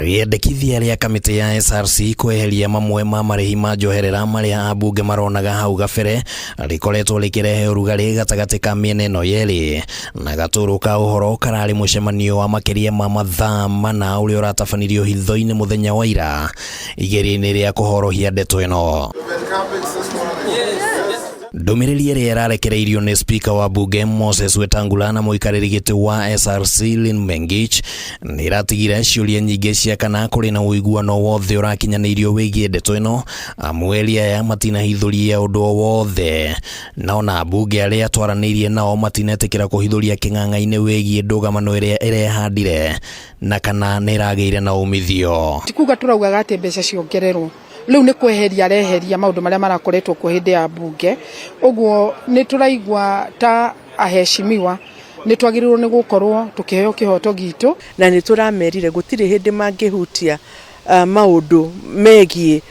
Rĩendekithia rĩa kamĩtĩ ya SRC kweheria mamwe ma marĩhi ma njoherera marĩa ambunge maronaga hau gabere rĩkoretwo rĩkĩrehe ũrugarĩ gatagatĩ ka mĩena ĩno yerĩ, na gatũrũ ka ũhoro kararĩ mũcemanio wa makĩria ma mathaa 4 ũrĩa ũratabanirio hitho-inĩ mũthenya wa ira igeria-inĩ rĩa kũhorohia ndeto ĩno. Ndũmĩrĩri ĩrĩa ĩrarekereirio nĩ Speaker wa bunge Moses Wetangula na mũikarĩri gĩtĩ wa SRC Lynn Mengich nĩ ĩratigire ciũria nyingĩ cia kana kũrĩ na ũiguano wothe ũrakinyanĩirio wĩgiĩ ndeto ĩno, amu erĩ aya matinahithũria ũndũ o wothe, na ona ambunge arĩa twaranĩirie nao matinetĩkĩra kũhithũria kĩng'ang'a-inĩ wĩgiĩ ndũgamano ĩrĩa ĩrehandire na kana nĩ ĩragĩire na umithio. Ti kuga tũraugaga atĩ mbeca ciongererwo, rĩu nĩ kweheria areheria maũndũ marĩa marakoretwo kuo hĩndĩ ya bunge. Ũguo nĩ tũraigua ta aheshimiwa nĩ twagĩrĩirwo nĩ gũkorwo tũkĩheo kĩhoto gitũ. Na nĩ tũramerire gũtirĩ hĩndĩ mangĩhutia maũndũ megiĩ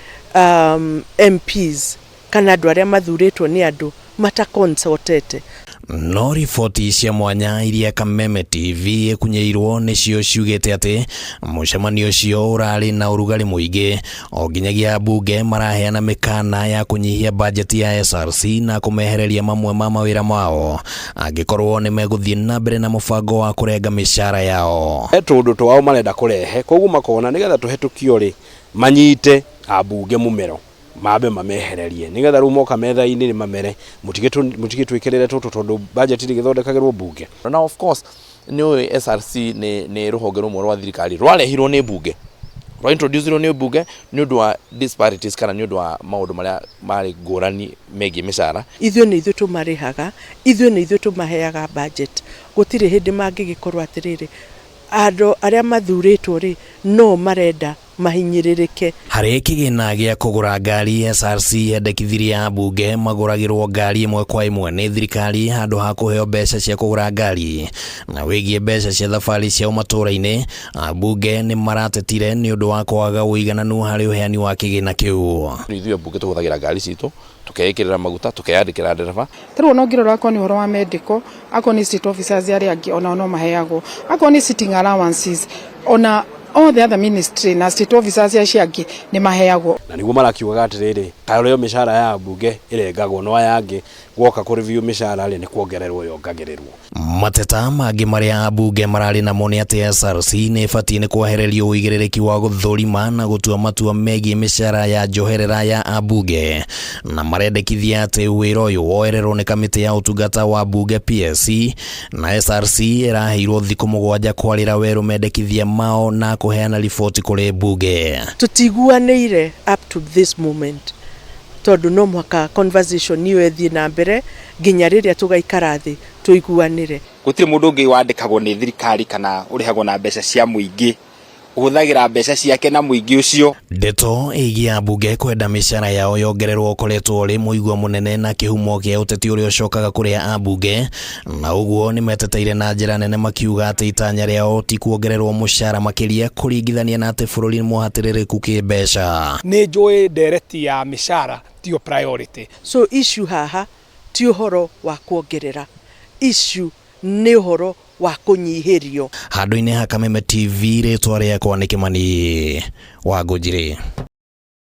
MPs kana andũ arĩa mathurĩtwo nĩ andũ mataconsultete. No riboti cia mwanya iria Kameme TV ĩkunyĩirwo nĩcio ciugĩte atĩ mũcemanio ũcio ũrarĩ na ũrugarĩ mũingĩ o nginyagia ambunge maraheana mĩkana ya kũnyihia bajeti ya SRC na kũmehereria mamwe ma mawĩra mao angĩkorwo nĩ megũthiĩ na mbere na mũbango wa kũrenga mĩcara yao. He tũũndũ twao marenda kũrehe, koguo makona nĩgetha tũhetũkio rĩ, manyite ambunge mũmero mambe mamehererie nĩgetha rĩu moka metha-inĩ nĩ mamere mũtigĩtwĩkĩrĩre tũtũ tondũ budget ndĩgĩthondekagĩrwo bunge. Na of course nĩ ũĩ SRC nĩ rũhonge rũmwe rwa thirikari rwarehirwo nĩ bunge, rwa introduce-irwo nĩ bunge nĩ ũndũ wa disparities kana nĩ ũndũ wa maũndũ marĩa marĩ ngũrani megiĩ mĩcara. Ithuĩ nĩ ithuĩ tũmarĩhaga, ithuĩ nĩ ithuĩ tũmaheaga budget. Gũtirĩ hĩndĩ mangĩgĩkorwo atĩrĩrĩ, andũ arĩa mathurĩtwo rĩ, no marenda mahinyĩrĩrĩke. Harĩ kĩgĩna gĩa kũgũra ngari, SRC yendekithirie ambunge magũragĩrwo ngari ĩmwe kwa ĩmwe nĩ thirikari handũ ha kũheo mbeca cia kũgũra ngari. Na wĩgiĩ mbeca cia thabarĩ ciao matũũra-inĩ, ambunge nĩ maratetire nĩ ũndũ wa kwaga ũigananu harĩ ũheani wa kĩgĩna kĩu. Ithuĩ ambunge tũhũthagĩra ngari citũ, tũkeĩkĩrĩra maguta, tũkeyandĩkĩra ndereba. Ta rĩu ona ũngĩrora akorwo nĩ ũhoro wa medical, akorwo nĩ state officers arĩa angĩ onao no maheagwo, akorwo nĩ sitting allowances, ona all the other ministry na state officers acio angĩ nĩ maheagwo. Na nĩguo marakiugaga atĩrĩrĩ, ta ũrĩa mĩcara ya ambunge ĩrengagwo no aya angĩ gwoka kũ review mĩcara rĩ, nĩ kuongererwo yongagĩrĩrwo. Mateta mangĩ marĩa ambunge mararĩ namo nĩ atĩ SRC nĩ ĩbatiĩ nĩ kwehererio ũigĩrĩrĩki wa gũthũrima na gũtua matua megiĩ mĩcara ya njoherera ya ambunge, na marendekithia atĩ wĩra ũyũ woererwo nĩ kamĩtĩ ya ũtungata wa bunge PSC, na SRC ĩraheirwo thikũ 7 kwarĩra werũ mendekithia mao na kũheana riboti kũrĩ bunge. Tũtiguanĩire up to this moment tondũ no mũhaka conversation ĩyo ĩthiĩ na mbere nginya rĩrĩa tũgaikara thĩ tũiguanĩre. Gũtirĩ mũndũ ũngĩ wandĩkagwo nĩ thirikari kana ũrĩhagwo na mbeca cia mũingĩ, ũhũthagĩra mbeca ciake na mũingĩ ũcio. Ndeto ĩgiĩ ambunge kwenda mĩcara yao yongererwo ũkoretwo ũrĩ mũigua mũnene na kĩhumo kĩa ũteti ũrĩa ũcokaga kũrĩa ambunge, na ũguo nĩ meteteire na njĩra nene makiuga atĩ itanya rĩao ti kuongererwo mũcara makĩria kũringithania na atĩ bũrũri nĩ mũhatĩrĩrĩku kĩmbeca. Nĩ njũĩ ndereti ya mĩcara tiyo priority. So issue haha ti ũhoro wa kuongerera, issue nĩ ũhoro wa kũnyihĩrio. Handũ-inĩ ha Kameme TV, rĩtwa rĩakwa nĩ Kĩmani wa Ngũnjiri.